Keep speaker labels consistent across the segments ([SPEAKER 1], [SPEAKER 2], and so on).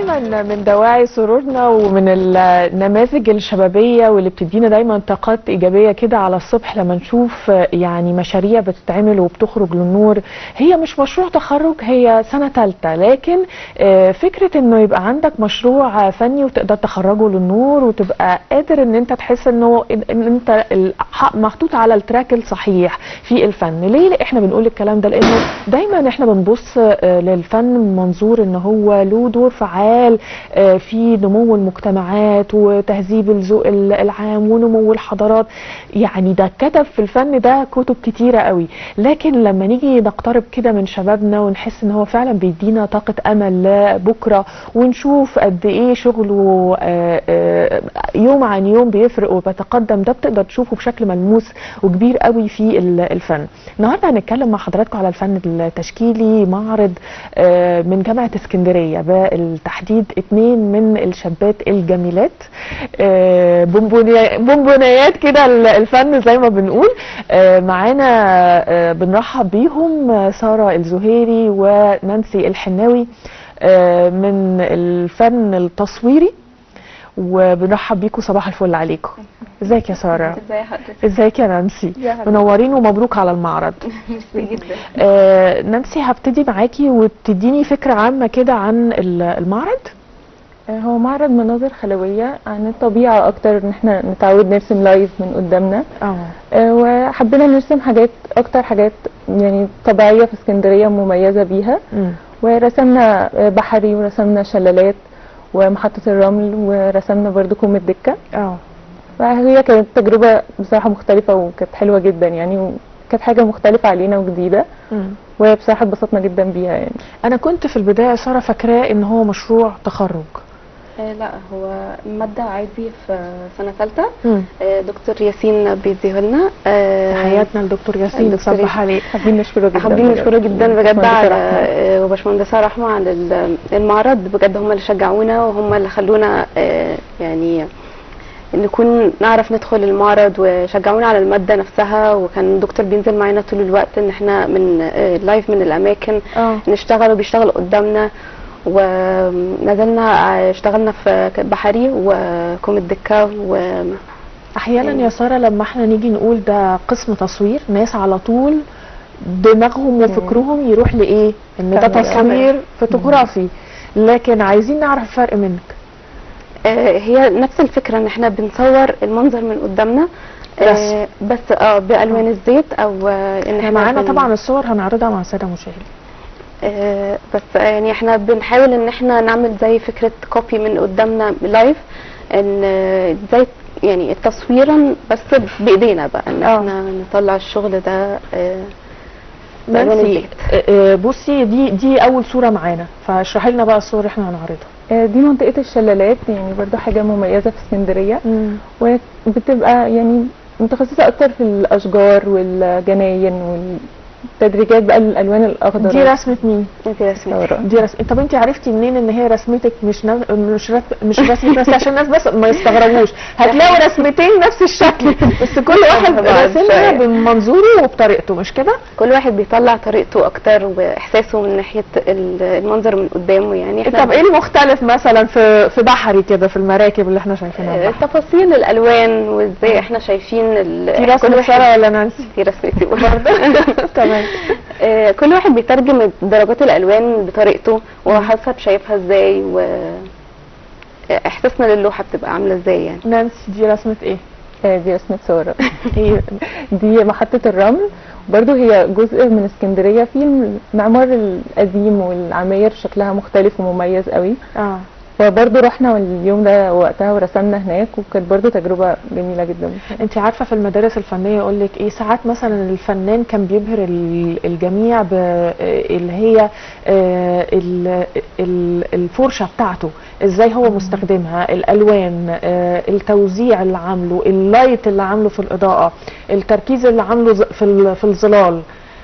[SPEAKER 1] دايما من دواعي سرورنا ومن النماذج الشبابية واللي بتدينا دايما طاقات ايجابية كده على الصبح لما نشوف يعني مشاريع بتتعمل وبتخرج للنور. هي مش مشروع تخرج، هي سنة ثالثة، لكن فكرة انه يبقى عندك مشروع فني وتقدر تخرجه للنور وتبقى قادر ان انت تحس انه ان انت محطوط على ال track الصحيح في الفن. ليه احنا بنقول الكلام ده؟ لانه دايما احنا بنبص للفن من منظور ان هو له دور فعال في نمو المجتمعات وتهذيب الذوق العام ونمو الحضارات. يعني ده كتب في الفن ده كتب كتيرة قوي، لكن لما نيجي نقترب كده من شبابنا ونحس ان هو فعلا بيدينا طاقة امل لبكرة، ونشوف قد ايه شغله يوم عن يوم بيفرق وبيتقدم، ده بتقدر تشوفه بشكل ملموس وكبير قوي في الفن. النهارده هنتكلم مع حضراتكم على الفن التشكيلي، معرض من جامعة اسكندرية بالتحديد، 2 من الشابات الجميلات، بونبونيات كده الفن زي ما بنقول. معانا بنرحب بيهم سارة الزهيري ونانسي الحناوي من الفن التصويري، وبنرحب بيكم. صباح الفل عليكم. ازيك يا ساره؟
[SPEAKER 2] ازي حضرتك؟
[SPEAKER 1] ازيك يا نانسي؟ منورين ومبروك على المعرض.
[SPEAKER 2] ميرسي جدا.
[SPEAKER 1] نانسي هبتدي معاكي وتديني فكرة عامة كده عن المعرض.
[SPEAKER 2] هو معرض مناظر خلويه عن الطبيعة اكتر، ان احنا نتعود نرسم live من قدامنا. وحبينا نرسم حاجات اكتر، حاجات يعني طبيعية في اسكندرية مميزة بيها. ورسمنا بحري ورسمنا شلالات ومحطة الرمل ورسمنا برضو كوم الدكة. فهي كانت تجربة بصراحة مختلفة وكانت حلوة جدا يعني، وكانت حاجة مختلفة علينا وجديدة، وبصراحة اتبسطنا جدا بيها يعني.
[SPEAKER 1] أنا كنت في البداية سارة فاكراه إن هو مشروع تخرج.
[SPEAKER 3] لا، هو مادة عادي في سنة ثالثة، دكتور ياسين بيديه لنا.
[SPEAKER 1] تحياتنا لدكتور ياسين، صباح عليك.
[SPEAKER 2] حابين نشكره جدا،
[SPEAKER 3] حابين نشكره جدا بجد على وباشمهندسة رحمة على المعرض، بجد هم اللي شجعونا وهم اللي خلونا يعني نكون نعرف ندخل المعرض، وشجعونا على المادة نفسها. وكان الدكتور بينزل معانا طول الوقت ان احنا من live من الاماكن نشتغل، وبيشتغل قدامنا. ونزلنا اشتغلنا في بحري وكوم الدكة.
[SPEAKER 1] احيانا يا ساره لما احنا نيجي نقول ده قسم تصوير، ناس على طول دماغهم وفكرهم يروح لايه؟ ان ده تصوير فوتوغرافي، لكن عايزين نعرف الفرق منك.
[SPEAKER 3] هي نفس الفكرة، ان احنا بنصور المنظر من قدامنا بس بالوان الزيت، او ان احنا
[SPEAKER 1] معانا طبعا الصور هنعرضها مع السادة المشاهدين.
[SPEAKER 3] بس يعني احنا بنحاول ان احنا نعمل زي فكرة copy من قدامنا live، ان زي يعني تصويرا بس بايدينا بقى، ان احنا نطلع الشغل ده.
[SPEAKER 1] نانسي بصي، دي اول صوره معانا، فاشرحي لنا بقى الصور اللي احنا هنعرضها.
[SPEAKER 2] دي منطقة الشلالات، يعني برضو حاجة مميزة في اسكندرية، وبتبقى يعني متخصصة اكتر في الاشجار والجناين تدريجات بقى الالوان الاخضر.
[SPEAKER 1] دي رسمه مين؟
[SPEAKER 3] دي رسمتي.
[SPEAKER 1] دي رسمة. طب انت عرفتي منين ان هي رسمتك مش مش رسمه بس عشان الناس بس ما يستغربوش، هتلاقوا رسمتين نفس الشكل بس كل واحد راسمها بمنظوره وبطريقته، مش كده؟
[SPEAKER 3] كل واحد بيطلع طريقته اكتر واحساسه من ناحية المنظر من قدامه يعني.
[SPEAKER 1] طب ايه المختلف مثلا في بحري كده، في المراكب اللي احنا شايفينها؟
[SPEAKER 3] تفاصيل الالوان وازاي احنا شايفين.
[SPEAKER 1] دي رسمه ساره ولا نانسي؟
[SPEAKER 3] دي رسمتي برضه.
[SPEAKER 1] تمام.
[SPEAKER 3] كل واحد بيترجم درجات الالوان بطريقته وحسب شايفها ازاي، واحساسنا للوحه بتبقى عامله ازاي يعني.
[SPEAKER 1] نانسي دي رسمه ايه؟
[SPEAKER 2] دي رسمه ساره. دي محطة الرمل، برضو هي جزء من اسكندرية في المعمار القديم والعماير شكلها مختلف ومميز قوي. فبرضه رحنا اليوم ده وقتها ورسمنا هناك، وكانت برضه تجربة جميلة جدا.
[SPEAKER 1] انت عارفة في المدارس الفنية يقول لك ايه، ساعات مثلا الفنان كان بيبهر الجميع اللي هي الفرشة بتاعته، ازاي هو مستخدمها، الالوان، التوزيع اللي عامله، ال light اللي عامله في الاضاءة، التركيز اللي عامله في الظلال،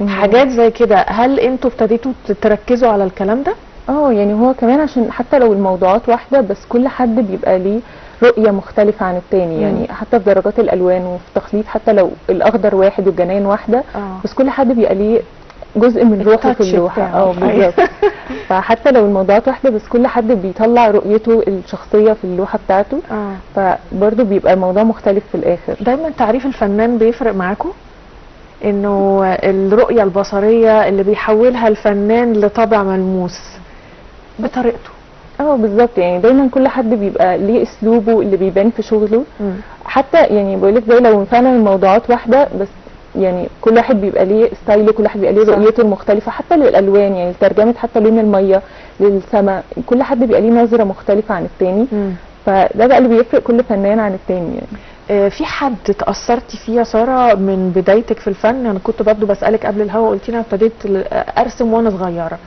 [SPEAKER 1] حاجات زي كده. هل انتوا ابتديتوا تركزوا على الكلام ده؟
[SPEAKER 2] يعني هو كمان عشان حتى لو الموضوعات واحدة بس كل حد بيبقى ليه رؤية مختلفة عن التاني يعني، حتى في درجات الألوان وفي التخليط، حتى لو الأخضر واحد والجناين واحدة، بس كل حد بيبقى ليه جزء من روحه في اللوحة. بالظبط. فحتى لو الموضوعات واحدة بس كل حد بيطلع رؤيته الشخصية في اللوحة بتاعته. فبرضه بيبقى الموضوع مختلف في الاخر.
[SPEAKER 1] دايما تعريف الفنان بيفرق معاكم، انه الرؤية البصرية اللي بيحولها الفنان لطابع ملموس بطريقته.
[SPEAKER 2] بالظبط، يعني دايما كل حد بيبقى ليه اسلوبه اللي بيبان في شغله. حتى يعني بقولك زي لو فعلا الموضوعات واحدة بس يعني كل واحد بيبقى ليه ستايله، كل واحد بيبقى ليه رؤيته المختلفة، حتى للالوان، يعني ترجمه حتى لون المية للسماء، كل حد بيبقى ليه نظره مختلفة عن التاني. فده بقى اللي بيفرق كل فنان عن التاني يعني.
[SPEAKER 1] في حد تأثرتي فيه يا سارة من بدايتك في الفن؟ انا كنت برضو بسألك قبل الهوا، قلتي لي انا ابتديت ارسم وانا صغيرة.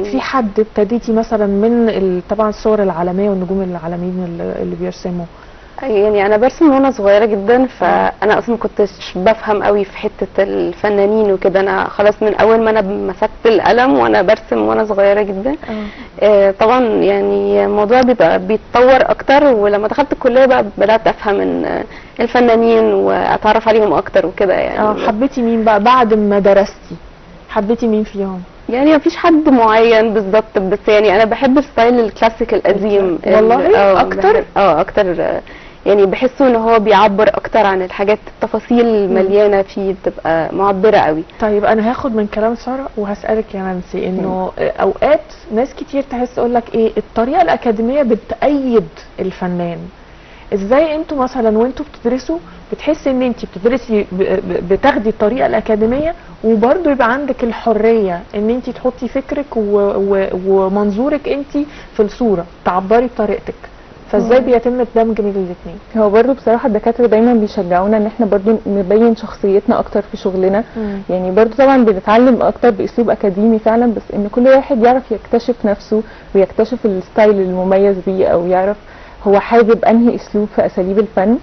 [SPEAKER 1] في حد ابتديتي مثلا من طبعا الصور العالمية والنجوم العالميين اللي بيرسموا؟
[SPEAKER 3] يعني انا برسم وانا صغيرة جدا، فانا اصلا ما كنتش بفهم قوي في حتة الفنانين وكده. انا خلاص من اول ما انا مسكت القلم وانا برسم وانا صغيرة جدا. طبعا يعني الموضوع بيبقى بيتطور اكتر، ولما دخلت الكلية بقى بدات افهم ان الفنانين واتعرف عليهم اكتر وكده يعني.
[SPEAKER 1] حبيتي مين بقى بعد ما درستي؟ حبيتي مين فيهم؟
[SPEAKER 3] يعني مفيش حد معين بالظبط، بس يعني انا بحب ال style ال classic القديم.
[SPEAKER 1] والله اكتر؟
[SPEAKER 3] اكتر، يعني بحسه ان هو بيعبر اكتر عن الحاجات، التفاصيل المليانة فيه بتبقى معبرة قوي.
[SPEAKER 1] طيب انا هاخد من كلام ساره وهسالك يا نانسي، انه اوقات ناس كتير تحس اقول لك ايه، الطريقة الاكاديمية بتأيد الفنان. ازاي انتوا مثلا وانتوا بتدرسوا بتحسي ان انت بتدرسي بتاخدي الطريقة الاكاديمية وبرضه يبقى عندك الحرية ان انت تحطي فكرك ومنظورك انت في الصورة، تعبري بطريقتك، فازاي بيتم الدمج بين الاثنين؟
[SPEAKER 2] هو برضو بصراحة الدكاترة دايما بيشجعونا ان احنا برضو نبين شخصيتنا اكتر في شغلنا. يعني برضو طبعا بنتعلم اكتر باسلوب اكاديمي فعلا، بس ان كل واحد يعرف يكتشف نفسه ويكتشف ال style المميز بيه، او يعرف هو حابب انهي اسلوب في اساليب الفن.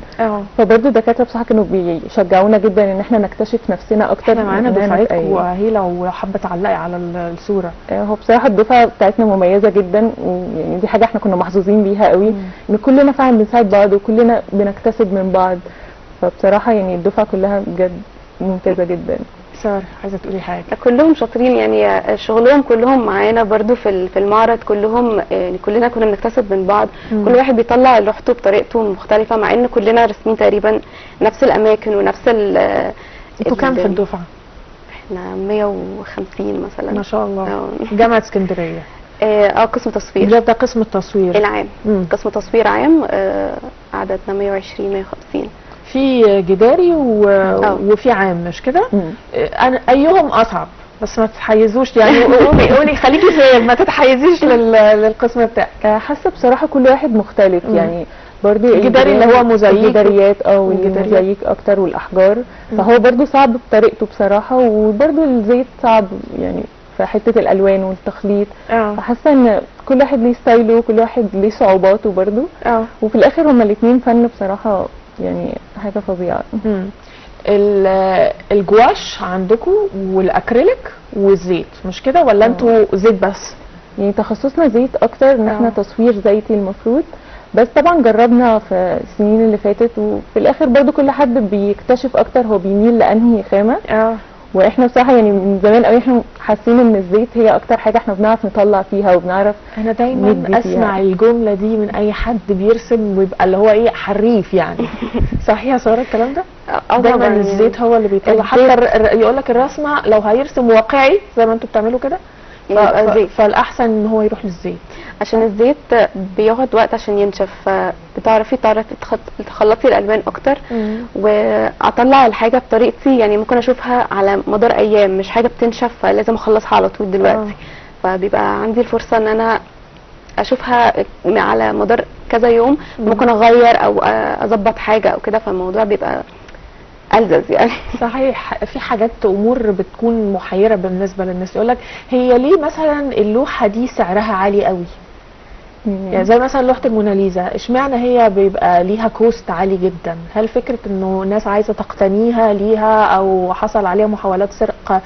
[SPEAKER 2] فبرضه الدكاترة بصراحة كانوا بيشجعونا جدا ان احنا نكتشف نفسنا اكتر.
[SPEAKER 1] احنا معانا دفعتكم وهي لو حابة تعلقي على الصورة.
[SPEAKER 2] هو بصراحة الدفعة بتاعتنا مميزة جدا، ويعني دي حاجة احنا كنا محظوظين بيها قوي، ان كلنا فعلا بنساعد بعض وكلنا بنكتسب من بعض. فبصراحة يعني الدفعة كلها بجد ممتازة جدا.
[SPEAKER 1] سارة عايزه تقولي حاجة؟
[SPEAKER 3] كلهم شاطرين يعني، شغلهم كلهم معانا برضو في المعرض، كلهم يعني كلنا كنا بنكتسب من بعض. كل واحد بيطلع لوحته بطريقته مختلفة، مع ان كلنا راسمين تقريبا نفس الاماكن ونفس ال.
[SPEAKER 1] انتوا كام في الدفعة؟
[SPEAKER 3] احنا 150 مثلا.
[SPEAKER 1] ما شاء الله. جامعه اسكندرية.
[SPEAKER 3] قسم تصوير.
[SPEAKER 1] ده قسم التصوير
[SPEAKER 3] العام. قسم تصوير عام، عددنا 120 150.
[SPEAKER 1] في جداري وفي عام، مش كده؟ انا ايهم اصعب؟ بس ما تتحيزوش يعني، قولي خليكي fair، ما تتحيزيش للقسم بتاعك.
[SPEAKER 2] حاسه بصراحة كل واحد مختلف. يعني برضو
[SPEAKER 1] الجداري اللي هو موزاييك،
[SPEAKER 2] الجداريات او الموزاييك اكتر والاحجار، فهو برضو صعب بطريقته بصراحة، وبرضو الزيت صعب يعني في حتة الالوان والتخليط. فحاسه ان كل واحد ليه style ه، كل واحد ليه صعوباته برضو. وفي الاخر هما الاثنين فن بصراحة، يعني حاجة فظيعة.
[SPEAKER 1] الجواش عندكم والاكريليك والزيت، مش كده ولا انتوا زيت بس؟
[SPEAKER 2] يعني تخصصنا زيت اكتر، ان احنا تصوير زيتي المفروض، بس طبعا جربنا في السنين اللي فاتت، وفي الاخر برضو كل حد بيكتشف اكتر هو بيميل لانهي خامة. واحنا بصراحة يعني من زمان قوي احنا حاسين ان الزيت هي اكتر حاجة احنا بنعرف نطلع فيها وبنعرف.
[SPEAKER 1] انا دايما اسمع الجملة دي من اي حد بيرسم ويبقى اللي هو ايه، حريف يعني. صحيح يا ساره الكلام ده؟ دايما الزيت هو اللي بيطلع، حتى يقول لك الرسمة لو هيرسم واقعي زي ما انتوا بتعملوا كده فالاحسن ان هو يروح للزيت،
[SPEAKER 3] عشان الزيت بياخد وقت عشان ينشف، فبتعرفي تخلطي الالوان اكتر. واطلع الحاجة بطريقتي، يعني ممكن اشوفها على مدار ايام، مش حاجة بتنشف فلازم اخلصها على طول دلوقتي. فبيبقى عندي الفرصة ان انا اشوفها على مدار كذا يوم، ممكن اغير او اظبط حاجة او كده، فالموضوع بيبقى ألذذ يعني.
[SPEAKER 1] صحيح. في حاجات امور بتكون محيره بالنسبة للناس، يقول لك هي ليه مثلا اللوحة دي سعرها عالي قوي؟ يعني زي مثلا لوحة الموناليزا، اشمعنى هي بيبقى ليها cost عالي جدا؟ هل فكرة انه الناس عايزه تقتنيها ليها، او حصل عليها محاولات سرقه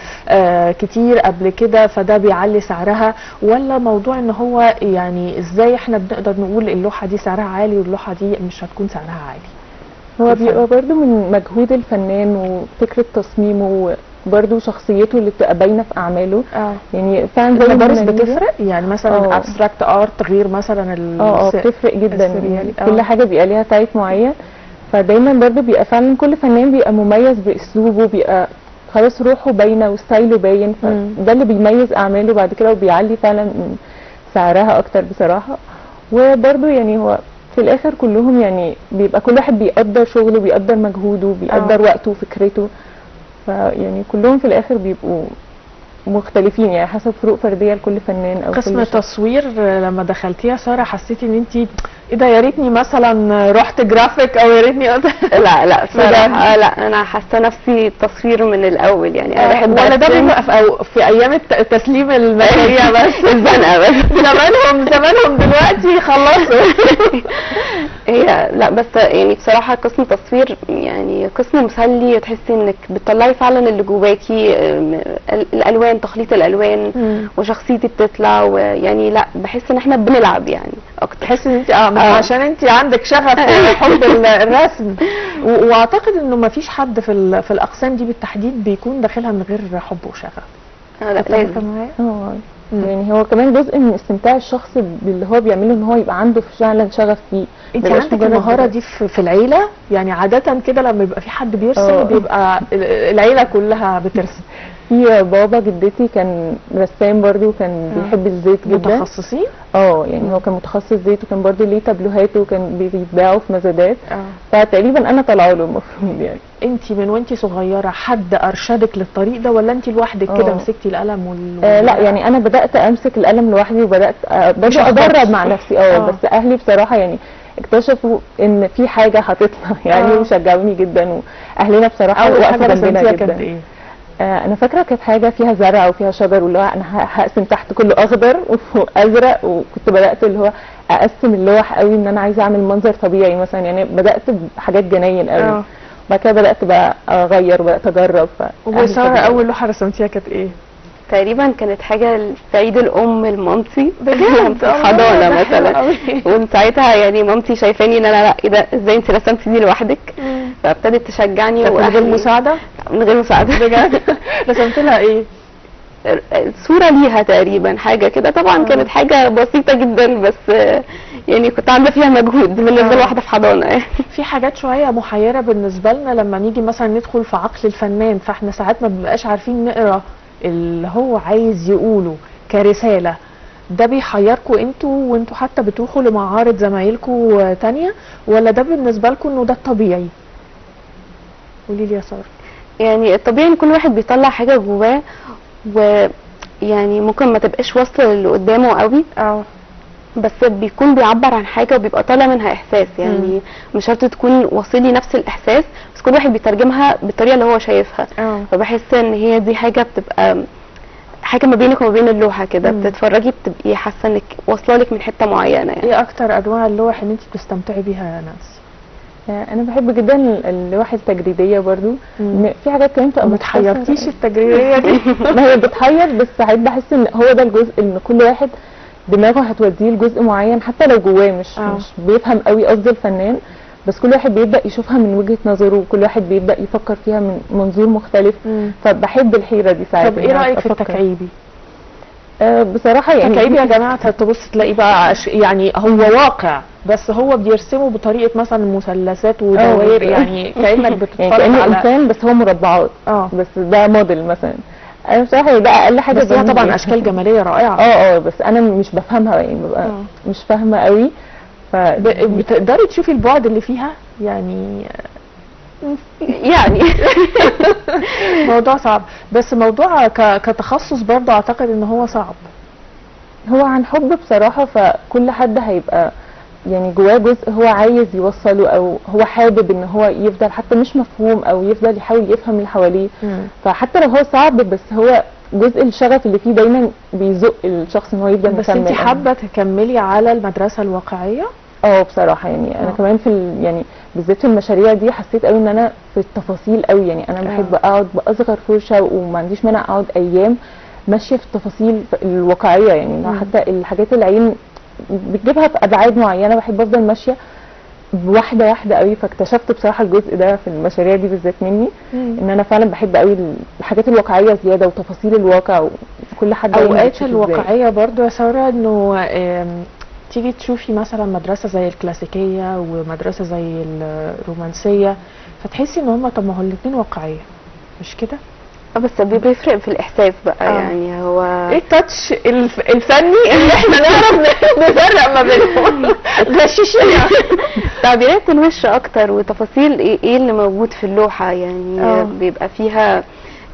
[SPEAKER 1] كتير قبل كده فده بيعلي سعرها، ولا موضوع ان هو يعني ازاي احنا بنقدر نقول اللوحة دي سعرها عالي واللوحه دي مش هتكون سعرها عالي؟
[SPEAKER 2] هو بيبقى برضه من مجهود الفنان وفكرة تصميمه برضو شخصيته اللي بتبقى باينة في اعماله. يعني فعلا زي
[SPEAKER 1] المدارس بتفرق، يعني مثلا abstract art غير مثلا
[SPEAKER 2] بتفرق جدا، يعني كل حاجة بيبقى ليها type معين. فدايما برضو بيبقى فعلا كل فنان بيبقى مميز باسلوبه، بيبقى خلاص روحه باينة و style ه باين، فده اللي بيميز اعماله بعد كده وبيعلي فعلا سعرها اكتر بصراحة. وبرضو يعني هو في الاخر كلهم يعني بيبقى كل واحد بيقدر شغله، بيقدر مجهوده، بيقدر وقته وفكرته، فيعني كلهم في الاخر بيبقوا مختلفين يعني حسب فروق فردية لكل فنان او
[SPEAKER 1] قسم تصوير. لما دخلتيها ساره حسيتي ان انت ايه ده، يا ريتني مثلا رحت جرافيك او يا ريتني
[SPEAKER 3] لا لا صراحة لا، انا حاسه نفسي تصوير من الاول يعني. انا بحب
[SPEAKER 1] ولا ده بيبقى في ايام تسليم المشاريع بس
[SPEAKER 3] الزنقة بس،
[SPEAKER 1] زمانهم دلوقتي خلصوا.
[SPEAKER 3] هي لا بس يعني بصراحة قسم تصوير يعني قسم مسلي، تحسي انك بتطلعي فعلا اللي جواكي، الالوان، تخليط الالوان وشخصيتي بتطلع، ويعني لا بحس ان احنا بنلعب يعني اكتر.
[SPEAKER 1] تحسي ان انت عشان انت عندك شغف وحب الرسم. واعتقد انه ما فيش حد في الاقسام دي بالتحديد بيكون داخلها من غير حب وشغف.
[SPEAKER 3] لا لازم.
[SPEAKER 2] يعني هو كمان جزء من استمتاع الشخص باللي هو بيعمله ان هو يبقى عنده فعلا شغف فيه.
[SPEAKER 1] انت عندك المهارة دي في العيلة؟ يعني عادة كده لما يبقى في حد بيرسم بيبقى العيلة كلها بترسم.
[SPEAKER 2] في بابا جدتي كان رسام برضو، كان بيحب الزيت جدا.
[SPEAKER 1] متخصصين؟
[SPEAKER 2] يعني هو كان متخصص زيت، وكان برضو ليه تابلوهاته وكان بيتباعوا في مزادات. فتقريبا انا طالعه له المفروض يعني.
[SPEAKER 1] انت من وانت صغيرة حد ارشدك للطريق ده ولا انت لوحدك كده مسكتي القلم
[SPEAKER 2] لا يعني انا بدات امسك القلم لوحدي، وبدات ادرب مع نفسي. بس اهلي بصراحة يعني اكتشفوا ان في حاجة هتطلع يعني وشجعوني جدا، واهلنا بصراحة وقفوا جنبنا جدا.
[SPEAKER 1] ايه؟
[SPEAKER 2] انا فاكره كانت حاجة فيها زرع وفيها شجر، واللي هو انا هقسم تحت كله اخضر وازرق، وكنت بدات اللي هو اقسم اللوح قوي ان انا عايزه اعمل منظر طبيعي مثلا، يعني بدات بحاجات جناين قوي. بعد كده بدات بقى اغير وبدات اجرب.
[SPEAKER 1] وسارة اول لوحة رسمتيها كانت ايه؟
[SPEAKER 3] تقريبا كانت حاجة في عيد الام لمامتي
[SPEAKER 1] بجد،
[SPEAKER 3] في الحضانة مثلا. ومن ساعتها يعني مامتي شايفاني ان انا لا ايه ده، ازاي انت رسمتي دي لوحدك؟ فابتدت تشجعني.
[SPEAKER 1] من غير مساعدة؟
[SPEAKER 3] من غير مساعدة
[SPEAKER 1] بجد. رسمت لها ايه؟
[SPEAKER 3] صوره ليها تقريبا، حاجة كده. طبعا كانت حاجة بسيطة جدا، بس يعني كنت عامله فيها مجهود بالنسبة لواحدة في حضانة يعني.
[SPEAKER 1] في حاجات شوية محيره بالنسبة لنا لما نيجي مثلا ندخل في عقل الفنان، فاحنا ساعات ما بنبقاش عارفين نقرا اللي هو عايز يقوله كرسالة. ده بيحيركوا انتوا وانتوا حتى بتروحوا لمعارض زمايلكوا تانية، ولا ده بالنسبة لكم انه ده الطبيعي؟ قولي لي يا ساره.
[SPEAKER 3] يعني الطبيعي ان كل واحد بيطلع حاجة جواه، ويعني ممكن ما تبقاش واصله للي قدامه قوي، بس بيكون بيعبر عن حاجة وبيبقى طالع منها احساس. يعني مش شرط تكون واصلي نفس الاحساس، بس كل واحد بيترجمها بالطريقة اللي هو شايفها. فبحس ان هي دي حاجة بتبقى حاجة ما بينك وما بين اللوحة كده، بتتفرجي بتبقي حاسه انك واصله لك من حتة معينة يعني.
[SPEAKER 1] ايه اكتر انواع اللوح اللي انت بتستمتعي بيها يا نانسي؟
[SPEAKER 2] انا بحب جدا اللوح التجريديه برضو. في حاجات كمان بتبقى
[SPEAKER 1] ما بتحيركيش التجريديه دي؟
[SPEAKER 2] ما هي بتحير، بس ساعات بحس ان هو ده الجزء ان كل واحد دماغه هتوديه لجزء معين، حتى لو جواه مش بيفهم قوي قصد الفنان، بس كل واحد بيبدا يشوفها من وجهه نظره، وكل واحد بيبدا يفكر فيها من منظور مختلف. فبحب الحيرة دي ساعات.
[SPEAKER 1] طب ايه رايك في التكعيبي؟
[SPEAKER 2] بصراحة يعني
[SPEAKER 1] التكعيبي يا جماعة تبص تلاقي بقى يعني هو واقع، بس هو بيرسمه بطريقة مثلا مثلثات ودوائر، يعني كانك بتتفرج
[SPEAKER 2] يعني كانه انسان بس هو مربعات، بس ده موديل مثلا. انا بصراحة ده اقل حاجة،
[SPEAKER 1] بس هي طبعا اشكال جمالية رائعة.
[SPEAKER 2] بس انا مش بفهمها يعني، ببقى مش فاهمه قوي.
[SPEAKER 1] بتقدري تشوفي البعد اللي فيها يعني؟
[SPEAKER 3] يعني
[SPEAKER 1] موضوع صعب، بس موضوع كتخصص برضه اعتقد ان هو صعب.
[SPEAKER 2] هو عن حب بصراحة، فكل حد هيبقى يعني جواه جزء هو عايز يوصله، او هو حابب ان هو يفضل حتى مش مفهوم، او يفضل يحاول يفهم اللي حواليه. فحتى لو هو صعب، بس هو جزء الشغف اللي فيه دايما بيزق الشخص ان هو يفضل مكمل.
[SPEAKER 1] بس انت حابة تكملي على المدرسة الواقعية؟
[SPEAKER 2] بصراحة يعني انا كمان في يعني بالذات في المشاريع دي حسيت قوي ان انا في التفاصيل قوي. يعني انا بحب اقعد باصغر فرشه، وما عنديش مانع اقعد ايام ماشية في التفاصيل الواقعية، يعني حتى الحاجات العين بتجيبها في ابعاد معينة بحب افضل ماشية. واحدة واحدة قوي. فاكتشفت بصراحة الجزء ده في المشاريع دي بالذات مني، ان انا فعلا بحب قوي الحاجات الواقعية زيادة وتفاصيل الواقع وكل حد.
[SPEAKER 1] اوقات الواقعية برضو يا ساره انه تيجي تشوفي مثلا مدرسه زي الكلاسيكية ومدرسة زي الرومانسية، فتحسي ان هما طب ما هو الاثنين واقعية، مش كده؟
[SPEAKER 3] بس بيفرق في الاحساس بقى. يعني هو
[SPEAKER 1] ايه التاتش الفني اللي احنا نعرف نفرق ما بينهم؟ غششينا
[SPEAKER 3] تعبيرات الوش اكتر وتفاصيل ايه اللي موجود في اللوحة يعني. بيبقى فيها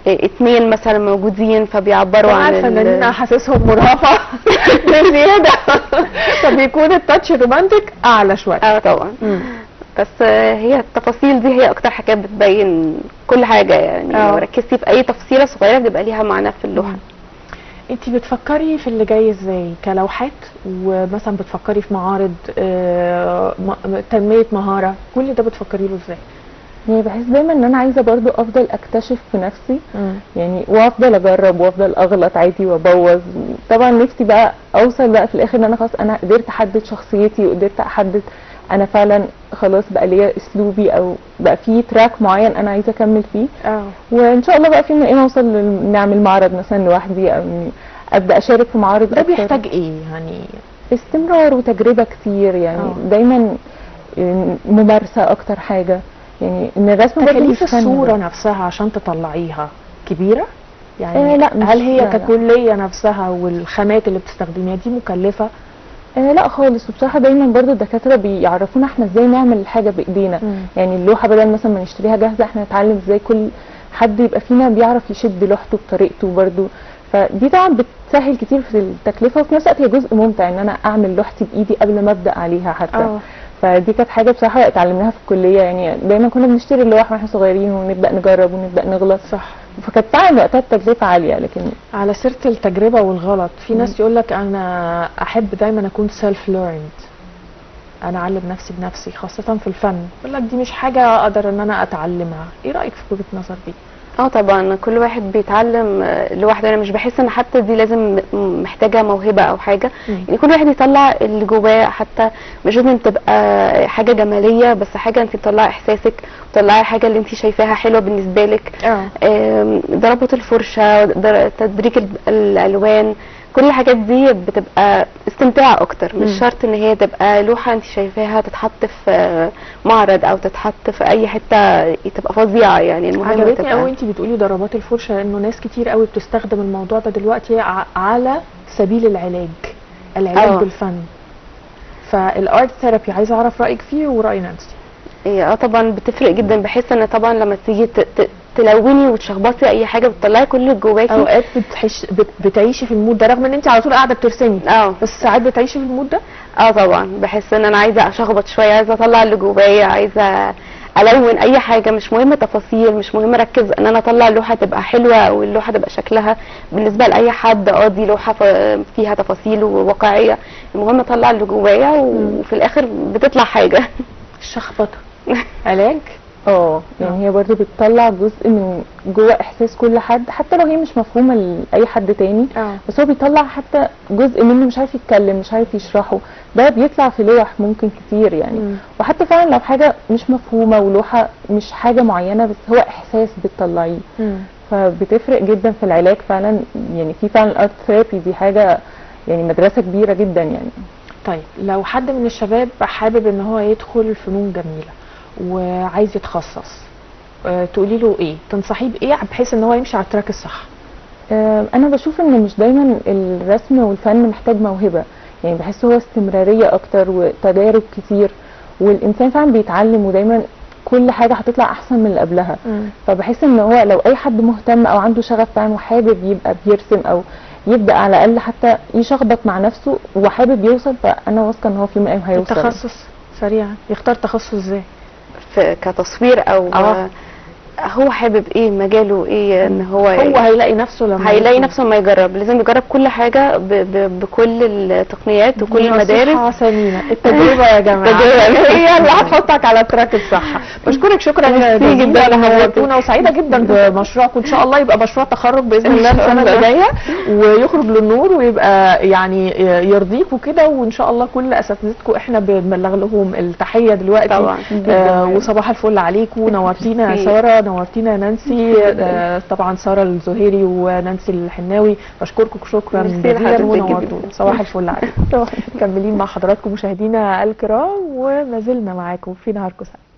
[SPEAKER 3] اتنين مثلا موجودين فبيعبروا عن
[SPEAKER 1] الفنانين احاسيسهم مرهفه بزيادة، فبيكون ال touch ال romantic اعلى شوية.
[SPEAKER 3] طبعا. بس هي التفاصيل دي هي اكتر حاجة بتبين كل حاجة يعني. لو ركزتي في اي تفصيله صغيرة بيبقى ليها معنى في اللوحة.
[SPEAKER 1] انت بتفكري في اللي جاي ازاي كلوحات، ومثلا بتفكري في معارض، تنمية مهارة، كل ده بتفكري له ازاي؟
[SPEAKER 2] يعني بحس دايما ان انا عايزه برضو افضل اكتشف في نفسي يعني، وافضل اجرب وافضل اغلط عادي وابوظ. طبعا نفسي بقى اوصل بقى في الاخر ان انا خلاص انا قدرت احدد شخصيتي، وقدرت احدد انا فعلا خلاص بقى ليا اسلوبي، او بقى في track معين انا عايزه اكمل فيه. وان شاء الله بقى في يوم من الايام اوصل نعمل معرض مثلا لوحدي، او ابدا اشارك في معارض.
[SPEAKER 1] ده بيحتاج ايه يعني؟
[SPEAKER 2] استمرار وتجربه كتير يعني. دايما ممارسة اكتر حاجة يعني. ان الرسم
[SPEAKER 1] تكاليف الصورة نفسها عشان تطلعيها كبيرة يعني؟ لا، هل هي ككليه نفسها والخامات اللي بتستخدميها دي مكلفة؟
[SPEAKER 2] لا خالص. وبصراحة دايما برضو الدكاترة بيعرفونا احنا ازاي نعمل الحاجة بايدينا. يعني اللوحة بدل مثلا ما نشتريها جاهزة، احنا نتعلم ازاي كل حد يبقى فينا بيعرف يشد لوحته بطريقته برضو. فدي طبعا بتسهل كتير في التكلفة، وفي نفس الوقت هي جزء ممتع ان انا اعمل لوحتي بايدي قبل ما ابدا عليها حتى. فدي كانت حاجة بصراحة اتعلمناها في الكلية يعني. دايما كنا بنشتري اللوح واحنا صغيرين ونبدا نجرب ونبدا نغلط.
[SPEAKER 1] صح.
[SPEAKER 2] فكانت فعلا وقتها التكلفة عالية. لكن
[SPEAKER 1] على سيره التجربة والغلط، في ناس يقول لك انا احب دايما اكون self learned، انا اعلم نفسي بنفسي، خاصة في الفن. يقول لك دي مش حاجة اقدر ان انا اتعلمها. ايه رايك في وجهه النظر دي؟
[SPEAKER 3] طبعا كل واحد بيتعلم لوحده. انا مش بحس ان حتى دي لازم محتاجه موهبة او حاجة. يعني كل واحد يطلع اللي جواه، حتى مش لازم تبقى حاجة جمالية، بس حاجة انت بتطلعي احساسك، بتطلعي حاجة اللي انت شايفاها حلوة بالنسبة لك. ضربه الفرشة، تدريج الالوان، كل الحاجات دي بتبقى استمتاع اكتر. مش شرط ان هي تبقى لوحة انت شايفاها تتحط في معرض او تتحط في اي حتة تبقى فظيعة يعني. المهم
[SPEAKER 1] عجبتني قوي انت بتقولي ضربات الفرشة، لانه ناس كتير قوي بتستخدم الموضوع ده دلوقتي على سبيل العلاج، العلاج بالفن. فال art therapy عايزه اعرف رايك فيه وراي نانسي.
[SPEAKER 3] طبعا بتفرق جدا. بحس ان طبعا لما تيجي تلوني وتشخبطي اي حاجة بتطلعي كل اللي جواكي.
[SPEAKER 1] اوقات بتعيشي في ال mood ده، رغم ان انت على طول قاعدة بترسمي، بس ساعات بتعيشي في ال mood ده.
[SPEAKER 3] طبعا بحس ان انا عايزه اشخبط شوية، عايزه اطلع اللي جوايا، عايزه الون اي حاجة، مش مهم تفاصيل، مش مهم اركز ان انا اطلع اللوحة تبقى حلوة او اللوحة تبقى شكلها بالنسبة لاي حد دي لوحة فيها تفاصيل وواقعيه. المهم اطلع اللي جوايا وفي الاخر بتطلع حاجة.
[SPEAKER 1] الشخبطه علاج.
[SPEAKER 2] يعني هي برضو بتطلع جزء من جوه احساس كل حد، حتى لو هي مش مفهومه لاي حد تاني. بس هو بيطلع حتى جزء منه مش عارف يتكلم، مش عارف يشرحه، ده بيطلع في لوح ممكن كتير يعني. وحتى فعلا لو حاجة مش مفهومه ولوحه مش حاجة معينة، بس هو احساس بتطلعيه. فبتفرق جدا في العلاج فعلا يعني. في فعلا ال art therapy دي حاجة يعني مدرسه كبيرة جدا يعني.
[SPEAKER 1] طيب لو حد من الشباب حابب ان هو يدخل فنون جميلة وعايز يتخصص، تقولي له ايه؟ تنصحيه بايه بحيث ان هو يمشي على ال track الصح؟
[SPEAKER 2] انا بشوف ان مش دايما الرسم والفن محتاج موهبة يعني. بحس هو استمرارية اكتر وتجارب كتير، والانسان فعلا بيتعلم، ودايما كل حاجة هتطلع احسن من اللي قبلها. فبحس ان هو لو اي حد مهتم او عنده شغف فعلا وحابب يبقى بيرسم، او يبدا على الاقل حتى يشخبط مع نفسه وحابب يوصل، فانا واثقة ان هو في يوم من الايام هيوصل.
[SPEAKER 1] التخصص سريعا، يختار تخصص ازاي؟
[SPEAKER 3] كتصوير او هو حابب ايه، مجاله ايه، ان هو
[SPEAKER 1] هيلاقي نفسه لما
[SPEAKER 3] هيلاقي نفسه لما يجرب. لازم يجرب كل حاجة بكل التقنيات وكل المدارس.
[SPEAKER 1] ثمينة التجربة يا جماعة، هي اللي هتحطك على ال track الصح. بشكرك شكرا جدا نورتونا، وسعيدة جدا بمشروعكم، ان شاء الله يبقى مشروع تخرج باذن الله السنة الجاية ويخرج للنور ويبقى يعني يرضيكوا كده، وان شاء الله كل اساتذتكم احنا بنبلغ لهم التحية دلوقتي طبعا. وصباح الفل عليكم، نورتينا يا ساره، نورتينا نانسي، طبعا ساره الزهيري ونانسي الحناوي، بشكركم شكرا جزيلا ونورتونا. صباح الفل عليكم. مكملين مع حضراتكم مشاهدينا الكرام، وما زلنا معاكم في نهاركم سعيد.